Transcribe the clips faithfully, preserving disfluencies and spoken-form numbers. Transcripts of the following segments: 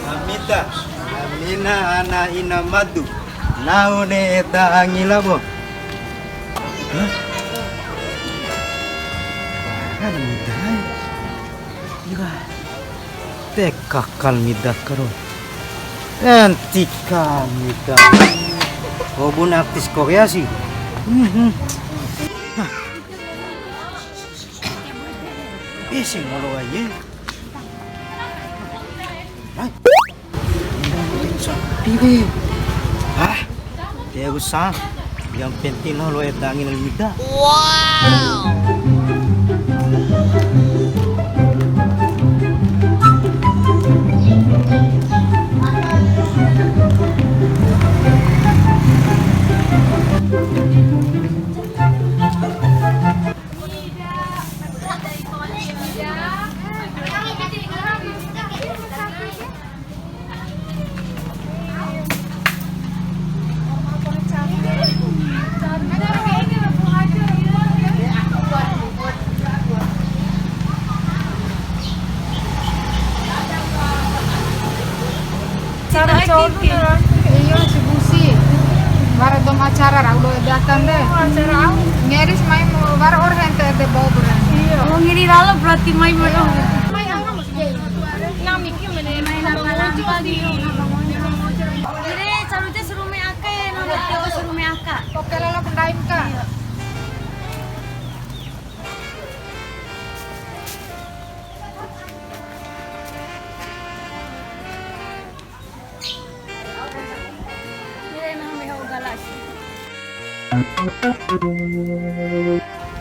Amita, Amina ana ina madu. Nahu ne'e eda angi labo. Hah? Kan mida. Ira. Te kakal mida karo. Entika mida. Kobun artis Korea sih. Hmm, hmm. Hah. Ih, si ngolo aja. Hah? Tidak usah. Tidak usah. Yang penting lo, lo eda angi lalo mida. Wow. Cara colu na, iyo, si busi. Wara dou acara rau do ede aka de. Oh, acara au. Ngeri si mai mu wara ore hente ede bau bura. Iyo. Oh, ngeri lalo berarti mai mu. Mai au. Nami ki mene. Mai napa-napa di. Ire, caru ja suruh mai aka ya, nama tio suruh mai aka. Oke, lalo pendaim ka. Iyo.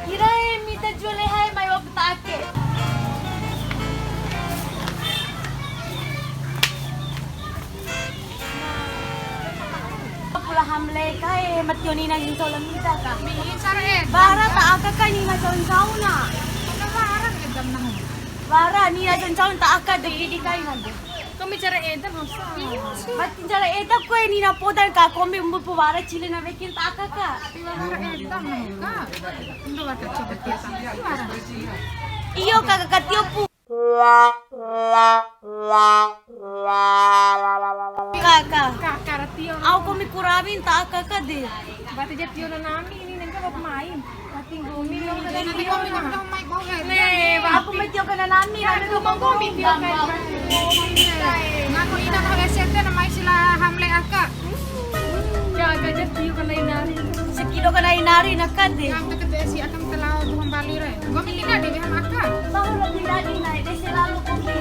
Irae, mita jua lehae mai wa'u ta ake. Pula hamle kae, ma tio nina ncau la mita ka. Wara ta aka ka nina ncau-ncauna. Wara nina ncau-ncauna ta aka de pidi kaina de. Kami cara eda masa. Mati cara eda koe nina podan ka, kombi umbu pu wara cile na wekin ta aka ka. Wara eda masa. Indo wara coba kita. Iyo ka, ka tio pu. Kaka. Kaka ra tio. Au kombi kurawin ta aka ka de. Berarti ja tio na nami ini nengka mau main. Berarti nggomi lo. Nanti kombi nggomi mai bau ya. Ne, aku mai tio ka na nami, nami ko mau nggomi tio ka. Ngaku ina ka S T na mai sila hamle aka. Jaga ja tio ka na inari. Sakilo ka na inari na ka de. Yang deket si akan telau tuh kembali re. Nggomi tidak di B H M A K. Baru lebih tadi naik, dia selalu pergi.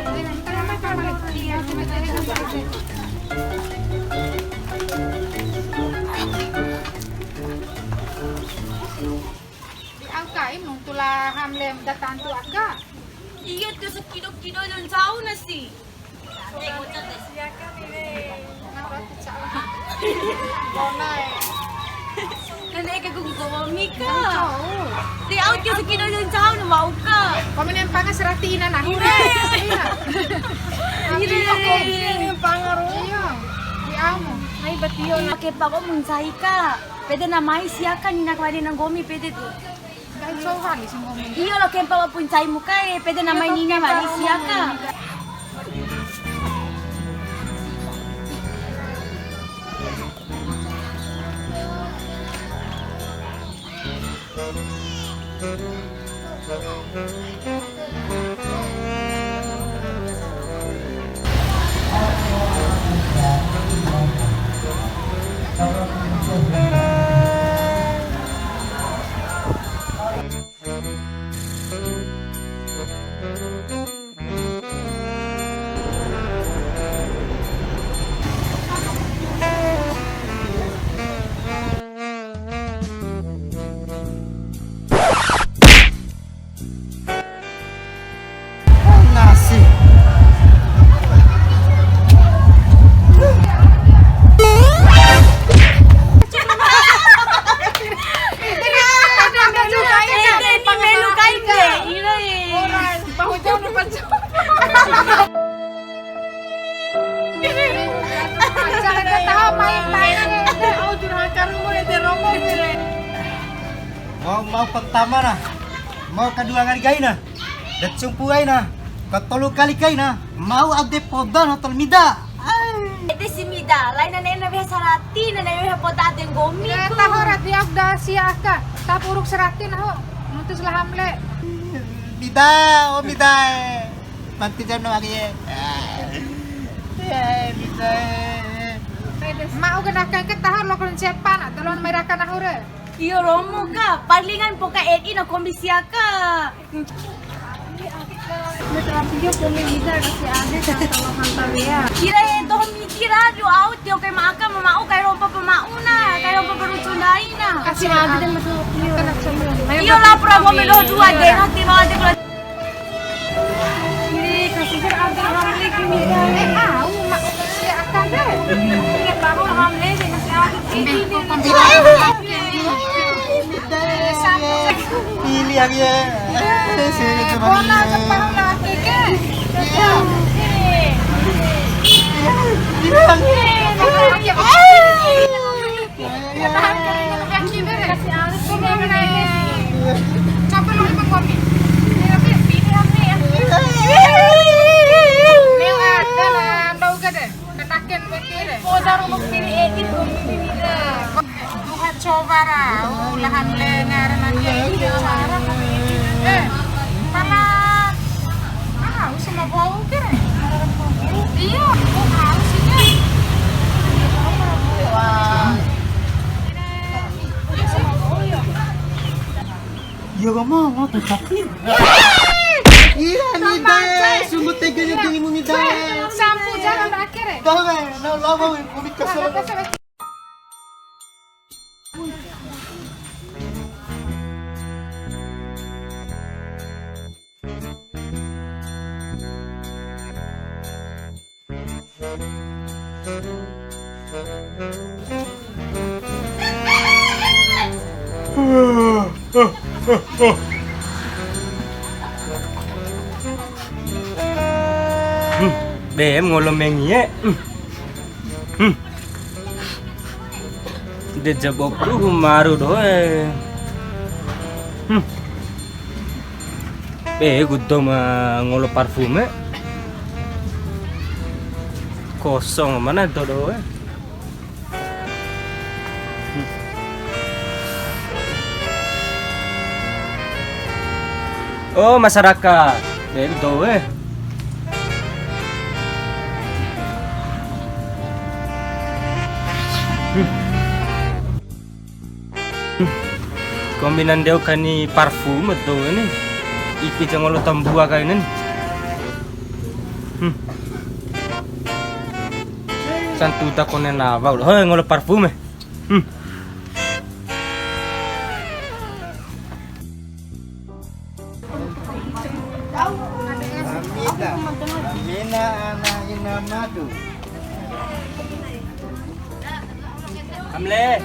Di au kaim nuntu la hamle da tantu aka. Iyo, tu sakido-kido jan jauh nasi. Nenek ke gugu gomi ka. Di au ke sakido jan jauh na mau ka. Kami nempanga serati ina nahu re. Ina. Ina. Nempanga ro. Iyo. Di au. Hai batio na ke pa ko muncai ka. Pede na mai sia ka nina kawani na nggomi pede tu. Iyo, lao kempa wa'upu ncaimu ka e, pede na mai nina wali sia ka. Mau, mau pertama na, mau kedua kali kaina, da cumpu kaina, katolu kali kaina, mau ade poda hotel mida. Ai. Ede si mida, laina ne'e na weha sarati, na ne'e weha poda ade nggomi. Eh, ku. Taho rati au da sia aka, ta puruk sarati nahu, mutus la Hamle. Mida, oh mida, eh. Manti jam enam pagi, eh. Eh, mida, eh. Mau kena kengket taho lo keren cepan, atau lo mai raka nahu re. Iyo romo ka, palingan poka edi na kombi sia ka. Kira e doho midi ra, dio au tio kai ma'aka ma ma'u kai rompa pa ma'u na, kai rompa pa rucu ndai na. Kasi ade de masuk. Iyo lapor mau medoh dua de, nanti mau ade kalau Ih, kasih jar ada Hamle gini, guys. Eh, au, mak, si Akang, deh. Ingat bangun Hamle, dia masih ada. Ini, ini, ini. Ini yang ya. Bola, kepala, keke. Iya. Iya. Iya. Tahan keringat, yang kiber ya? Kasih halus, coba lu, Bang Wami. Ini tapi pilihan nih ya. Nih, ada lah, tau gak deh? Ketaken mikir deh. Poda rumah pilih edit, Wami ini dah. Duha coba ra, uh, lahan lengar nanti. Eh, pala. Ah, harus sama bau kira. Iya, aku harus ini. Iya, kamu mau tuh tapi. Iya, Mida, sungguh teganya dirimu, Mida. Sampo jalan akhir ya? Tahu kan? Nah, lama, unik kesel. Hmm, be em ngolo mengi e. Hmm. Hmm. De jabop ruhu maru doho e. Hmm. Be ku dou ma ngolo parfum e. Kosong mana doho e. Hmm. Oh, masyarakat. Be ku dou e. Hmm. Kombi na ndeu kani parfum dou ni. Ipi ja ngolo tambua kaina ni. Hmm. Santuda kone nawa. Hoi, ngolo parfum e. Hmm. Amina, Amina ana ina madu. Hamle.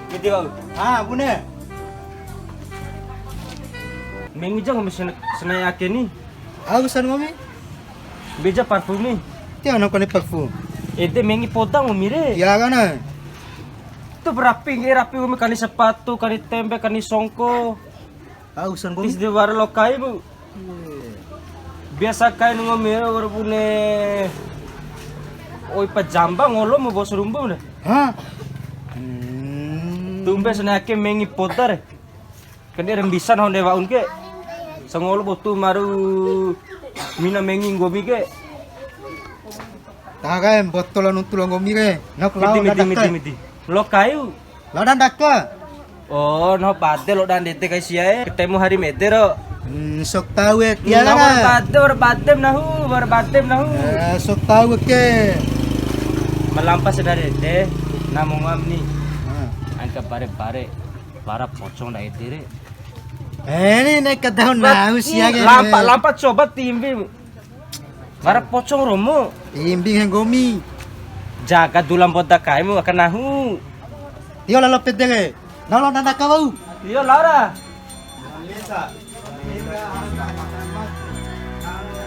Midi wa'u. Ah, bune. Mengi ja nggomi sena-, senai ake ni. Au san nggomi? Be ja parfum ni. Tiwara kone parfum. Ede mengi poda nggomi re. Tiwara na. Tu berapi ngge rapi nggomi kani sepatu, kani tembe, kani songko. Au san nggomi. Tis de wara lokai mu. Biasa kain nggomi wa'ur bune oi pajamba ngolo mu bos rumbu ne. Hah? Hmm. Tumbe sene ake mengi poda re. Kan dia rembisan honde wa'un ke. Sangolo botu maru mina mengi nggomi ke. Taha kae botol nuntu lo nggomi ke. Nok lao midi, midi, dadak midi, ke. Midi. Lokai. Lao dan daka. Oh, no bade lo dan dete kai sia e. Ketemu hari mede ro. Hmm, sok tahu e. Tiara. No, wa'ur bade, wa'ur badem nahu, wa'ur badem nahu. Eh, sok tahu ke. Malampa sedari dete, namu ngam ni. Nah. Angka bare-bare, para pocong da ede re. Eh, ini naik ke daun nahu sia ke. Lampa, lampa coba timbi. Wara pocong romo. Imbi nggomi. Jaga dula mboda kaimu aka nahu. Tio lalo pede ke. Lalo nanda kawau. Tio laora.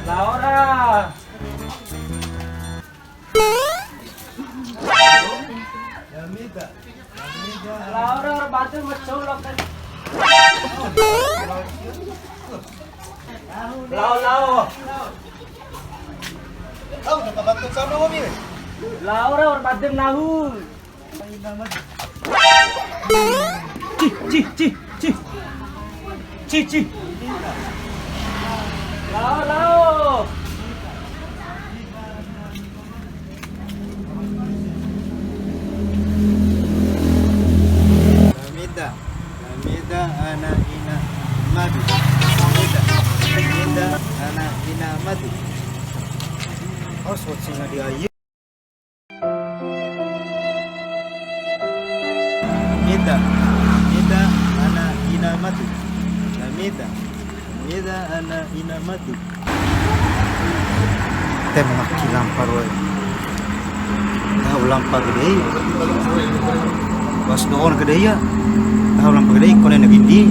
Laora. Laora, ora bade ma cou lokai. Lao, lao. Lao, dapat bantu sama kami. Lao, lao, badem nahu. Cih, cih, cih, cih. Cih, cih. Lao, lao. Lamida, lamida ana ina madu. Lamida, lamida ana ina madu. Oh, so cina dia iya. Lamida, lamida ana ina madu. Lamida, lamida ana ina madu. Te maki lampa roe. Tahu lampa gede. Pas doon gede ya. Tahu lampa gede, kone na gidi.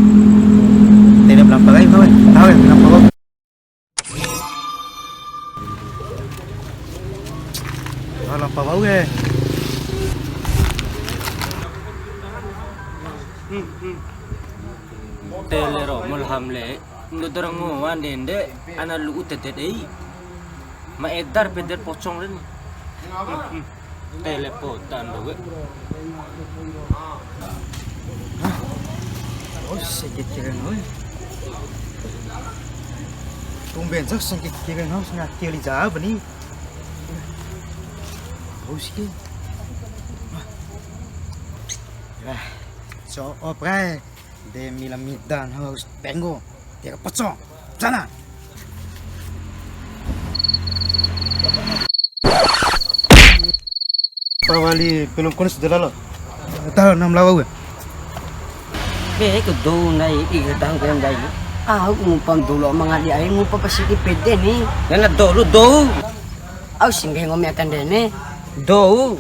Te lampa gai, tahu, tahu ya, lampa gai. Ah, lampa wa'u ke. Tele ro, malham le. Ndo dora ngoa ndende, ana lu'u tete dei. Ma edar peder pocong re ni. Tele potan do we. Hah? Oh, sengke keren, oi. Tumben sak sengke keren, oi, sengke keren jawab ni. Oh, sih. Ah. So, op, guys. De mila midan harus tenggo. Tiga pocong. Sana. Pawali belum kunus de lalo. Tahu enam lawa gue. Be, ke dou ndai, i ke tahu ke ndai. Au ngupa dulu mangadi ai ngupa pasi di pede ni. Nana dolu dou. Au singge ngomi akan dene. Dou.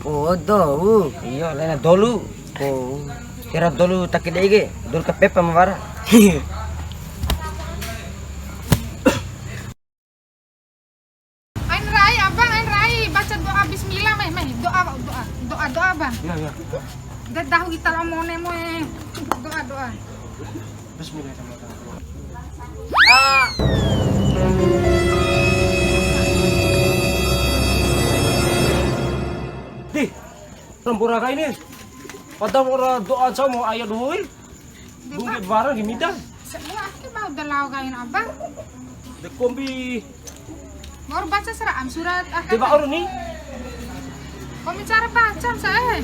Oh, dou. Iya, lena dolu. Oh. Kira dolu taki dei ke, dolu kapepa ma wara. Ain rai, Abang, ain rai. Baca doa bismillah, meh, meh. Doa, doa. Doa, doa, Bang. Iya, iya. De dahu ita la mone mo, eh. Doa, doa. Bismillahirrahmanirrahim. Ah. Di, rambura kai ni. Padahal ora doa sama ayat dua. Bungke barang di mida. Semua aku mau de lao kain Abang. De kombi. Mau baca seraan surat ah. De ba oro ni. Kombi cara baca saya.